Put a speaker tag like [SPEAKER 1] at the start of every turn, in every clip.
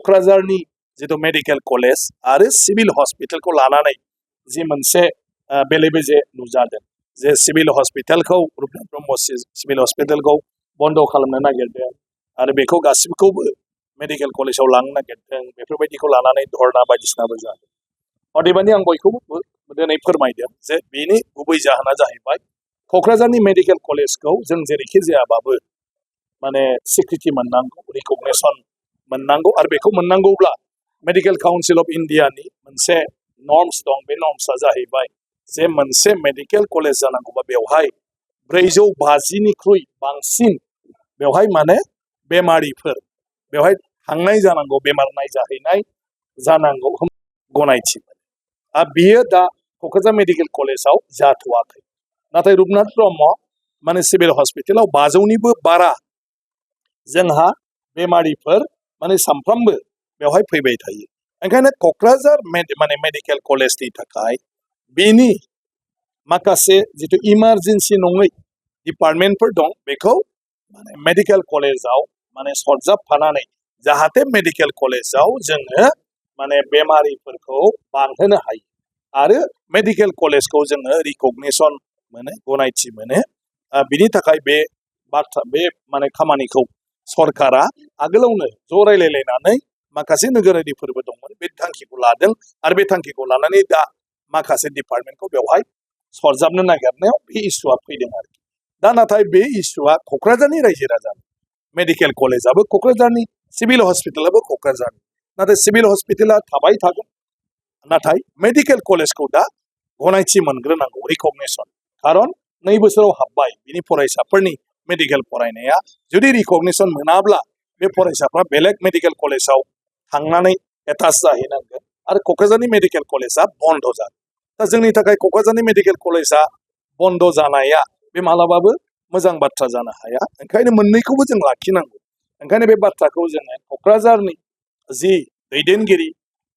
[SPEAKER 1] क'क्राझारनि जितु medical college आरो सिभिल हस्पिटालखौ लानानै जि मोनसे बेले बेजे नुजादों जे सिभिल हस्पिटालखौ रुपनाथ ब्रह्म सिभिल हस्पिटालखौ बन्द खालामनो नागिरदों आरो बेखौ गासिबोखौबो मेडिकेल कलेजाव लांनो नागिरदों बेफोरबायदिखौ लानानै धरना बायदिसिनाबो जादों अदेबानि आं बयखौबो दिनै फोरमायदों जे बेनि गुबै जाहोना जाहैबाय क'क्राझारनि मेडिकेल कलेजखौ जों जेरैखि जायाबाबो माने स्वीकृति मोननांगौ रिकगनिसन मोननांगौ आरो बेखौ मोननांगौब्ला मेडिकेल काउन्सिल अफ इन्डियानि मोनसे नर्म्स दं बे नर्म्सआ जाहैबाय जे मोनसे मेडिकेल कलेज जानांगौबा बेवहाय 450निख्रुइ बांसिन बेवहाय माने बेमारिफोर बेवहाय थांनाय जानांगौ बेमार नायजाहैनाय जानांगौ गनायथि आरो बियो दा क'क्राझार मेडिकेल कलेजाव जाथ'वाखै नाथाय रुपनाथ ब्रह्म माने सिभिल हस्पिटालाव 500निबो बारा जोंहा बेमारिफोर माने सानफ्रामबो बेवहाय फैबाय थायो ओंखायनो क'क्राझार माने मेडिकेल कलेजनि थाखाय बेनि माखासे जितु इमारजेन्सि नङै डिपार्टमेन्टफोर दं बेखौ माने मेडिकेल कलेजाव माने सरजाबफानानै जाहाथे मेडिकेल कलेजाव जोङो माने बेमारिफोरखौ बांहोनो हायो आरो मेडिकेल कलेजखौ जोङो रिकगनिसन मोनो गनायथि मोनो बिनि थाखाय बे बाथ्रा बे माने खामानिखौ सरकारा आगोलावनो ज' रायलायलायनानै माखासे नोगोरारिफोरबो दंमोन बे थांखिखौ लादों आरो बे थांखिखौ लानानै दा माखासे डिपार्टमेन्टखौ बेवहाय सरजाबनो नागिरनायाव बे इस्युआ फैदों आरोखि दा नाथाय बे इस्युआ क'क्राझारनि रायजो राजा मेडिकेल कलेजाबो क'क्राझारनि सिभिल हस्पिटालाबो क'क्राझारनि नाथाय सिभिल हस्पिटाला थाबाय थागोन नाथाय मेडिकेल कलेजखौ दा गनायथि मोनग्रोनांगौ रिकगनिसन खारन 2 बोसोराव हाबबाय बिनि फरायसाफोरनि मेडिकेल फरायनाया जुदि रिकगनिसन मोनाब्ला बे फरायसाफ्रा बेलेग मेडिकेल कलेजाव थांनानै एटाच जाहैनांगोन आरो क'क्राझारनि मेडिकेल कलेजा बन्द जागोन दा जोंनि थाखाय क'क्राझारनि मेडिकेल कलेजा बन्द जानाया बे मालाबाबो मोजां बाथ्रा जानो हाया ओंखायनो मोननैखौबो जों लाखिनांगौ ओंखायनो बे बाथ्राखौ जोङो क'क्राझारनि जि दैदेनगिरि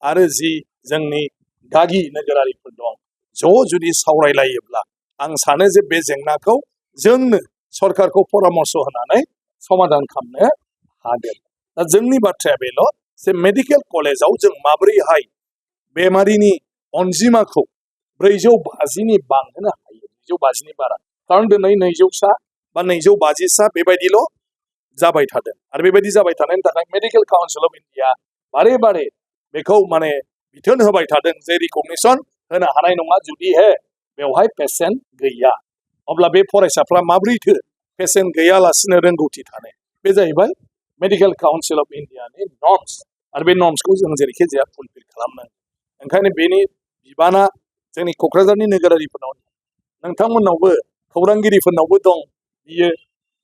[SPEAKER 1] आरो जि जोंनि गागि नोगोरारिफोर दं ज' जुदि सावरायलायोब्ला आं सानो जे बे जेंनाखौ जोंनो सरकारखौ परामर्श होनानै समाधान खालामनो हागोन दा जोंनि बाथ्राया बेल' जे मेडिकेल कलेजाव जों माबोरैहाय बेमारिनि अनजिमाखौ 450नि बांहोनो हायो 250नि बारा खारन दिनै 200सा बा 250सा बेबायदिल' जाबाय थादों आरो बेबायदि जाबाय थानायनि थाखाय मेडिकेल काउन्सिल अफ इन्डिया बारे बारे बेखौ माने बिथोन होबाय थादों जे रिकगनिसन होनो हानाय नङा जुदिहे बेवहाय पेसेन्ट गैया अब्ला बे फरायसाफ्रा माब्रैथो पेसेन्ट गैयालासिनो रोंगौथि थानाय बे जाहैबाय मेडिकेल काउन्सिल अफ इन्डियानि नर्म्स आरो बे नर्म्सखौ जों जेरैखि जाया फुलफिल खालामनांगोन ओंखायनो बेनि बिबाना जोंनि क'क्राझारनि नोगोरारिफोरनाव नोंथांमोननावबो खौरांगिरिफोरनावबो दं बियो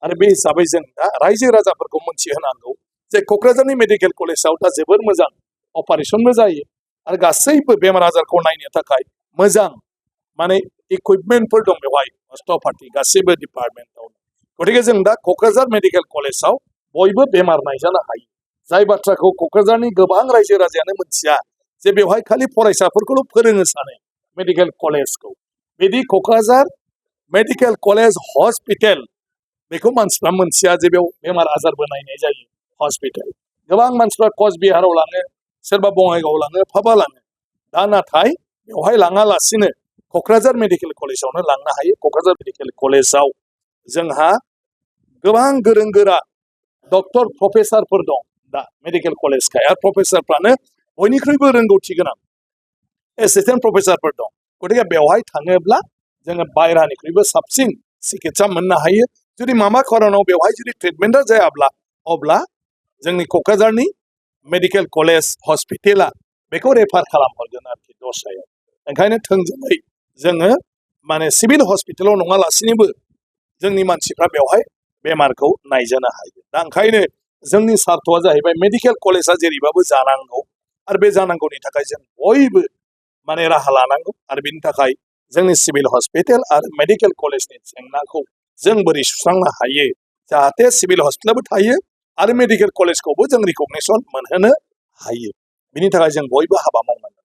[SPEAKER 1] आरो बे हिसाबै जों दा रायजो राजाफोरखौ मोनथिहोनांगौ जे क'क्राझारनि मेडिकेल कलेजाव दा जोबोर मोजां अपारेशनबो जायो आरो गासैबो बेमार आजारखौ नायनो थाखाय मोजां माने इकुइपमेन्टफोर दं बेवहाय अस्थ' पार्टि गासैबो डिपार्टमेन्टआव गतिके जों दा क'क्राझार मेडिकेल कलेजाव बयबो बेमार नायजानो हायो जाय बाथ्राखौ क'क्राझारनि गोबां रायजो राजायानो मोनथिया जे बेवहाय खालि फरायसाफोरखौल' फोरोङो सानो मेडिकेल कलेजखौ बिदि क'क्राझार मेडिकेल कलेज हस्पिटाल बेखौ मानसिफ्रा मोनथिया जे बेयाव बेमार आजारबो नायनाय जायो हस्पिटाल गोबां मानसिफ्रा कचबिहाराव लाङो सोरबा बङाइगाव लाङो फाबा लाङो दा नाथाय बेवहाय लाङालासिनो क'क्राझार मेडिकेल कलेजावनो लांनो हायो क'क्राझार मेडिकेल कलेजाव जोंहा गोबां गोरों गोरा डक्टर प्रफेसारफोर दं दा मेडिकेल कलेजखाय आरो प्रफेसारफ्रानो बयनिख्रुइबो रोंगौथि गोनां एसिस्टेन्ट प्रफेसारफोर दं गतिके बेवहाय थाङोब्ला जोङो बायरानिख्रुइबो साबसिन चिकित्सा मोननो हायो जुदि माबा खारनाव बेवहाय जुदि ट्रिटमेन्टआ जायाब्ला अब्ला जोंनि क'क्राझारनि मेडिकेल कलेज हस्पिटाला बेखौ रेफार खालामहरगोन आरोखि दस्रायाव ओंखायनो थोंजोङै जोङो माने सिभिल हस्पिटालाव नङालासिनोबो जोंनि मानसिफ्रा बेवहाय बेमारखौ नायजानो हायो दा ओंखायनो जोंनि सार्थ'आ जाहैबाय मेडिकेल कलेजा जेरैबाबो जानांगौ आरो बे जानांगौनि थाखाय जों बयबो माने राहा लानांगौ आरो बेनि थाखाय जोंनि सिभिल हस्पिटाल आरो मेडिकेल कलेजनि जेंनाखौ जों बोरै सुस्रांनो हायो जाहाथे सिभिल हस्पिटालाबो थायो आरो मेडिकेल कलेजखौबो जों रिकगनिसन मोनहोनो हायो बिनि थाखाय जों बयबो हाबा मावनांगौ